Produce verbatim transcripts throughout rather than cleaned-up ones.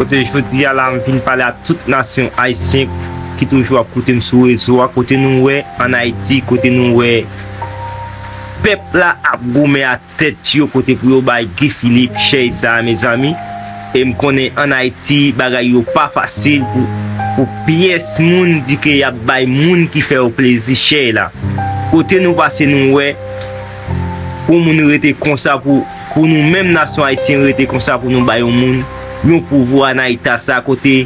Kote jodi a la, m vin pale a tout nasyon ayisyen ki toujou ap koute m sou rezo a, kote nou wè ann Ayiti, kote nou wè pèp la ap goumen a tèt yo, kote pou yo bay Guy Philippe chèy sa a, mezanmi. E m konnen ann Ayiti, bagay yo pa fasil pou, pou pyès moun di ke y ap bay moun ki fè yo plezi chèy la. Kote nou pase, nou wè, pou moun rete konsa, pou, pou nou menm nasyon ayisyen rete konsa, pou nou bay yon moun yon pouvwa nan eta sa, kote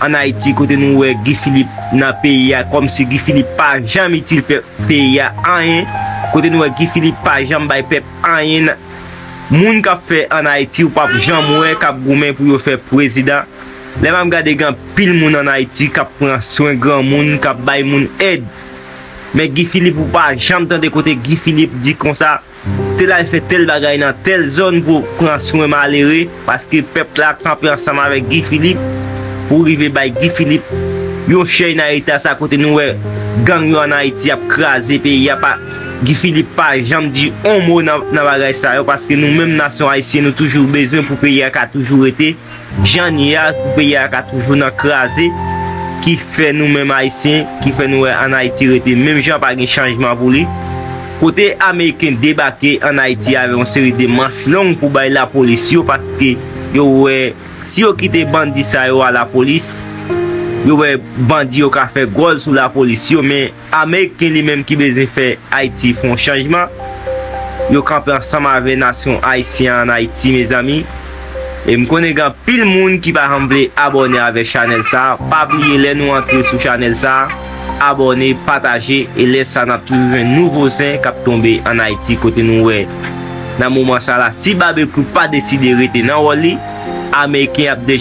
ann Ayiti, kote nou wè Guy Philippe nan peyi a, kòmsi Guy Philippe pa janm itil pèp peyi a anyen, kote nou wè Guy Philippe pa janm bay pèp anyen. Moun k ap fè ann Ayiti, ou p ap janm wè k ap goumen pou yo fè prezidan. Lè m ap gade, gen anpil moun ann Ayiti k ap pran swen granmoun, k ap bay moun èd. Men Guy Philippe, ou pa janm tande kote Guy Philippe di konsa, tèl al fè tèl bagay nan tèl zòn pou pran swen malere, paske pèp la kanpe ansanm avèk Guy Philippe pou rive bay Guy Philippe yon chèy nan eta sa, kote nou wè gang yo ann Ayiti ap kraze peyi a. Pa, Guy Philippe pa janm di on mo nan, nan bagay sa yo, paske nou menm nasyon ayisyen, nou toujou bezwen pou peyi a ka toujou rete jan l ye a, pou peyi a ka toujou nan kraze, ki fè nou menm ayisyen, ki fè nou wè ann Ayiti rete menm jan, pa gen chanjman pou li. Kote ameriken debake ann Ayiti avè yon seri de manch long pou bay lapolis yo, paske yo wè si yo kite bandi sa yo a lapolis, yo wè bandi yo ka fè gòl sou lapolis yo, men ameriken li menm ki bezwen fè Ayiti fè yon chanjman, yo kanpe ansanm avè nasyon ayisyen ann Ayiti, mezanmi. E m konnen gen anpil moun ki pa janm vle abòne avè chanèl sa. Pa bliye, lè nou antre sou chanèl sa, abòne, pataje, e lè sa n ap toujou jwenn nouvo zen k ap tonbe ann Ayiti, kote nou wè nan moman sa la, si Babekyou pa deside rete nan wòl li, ameriken ap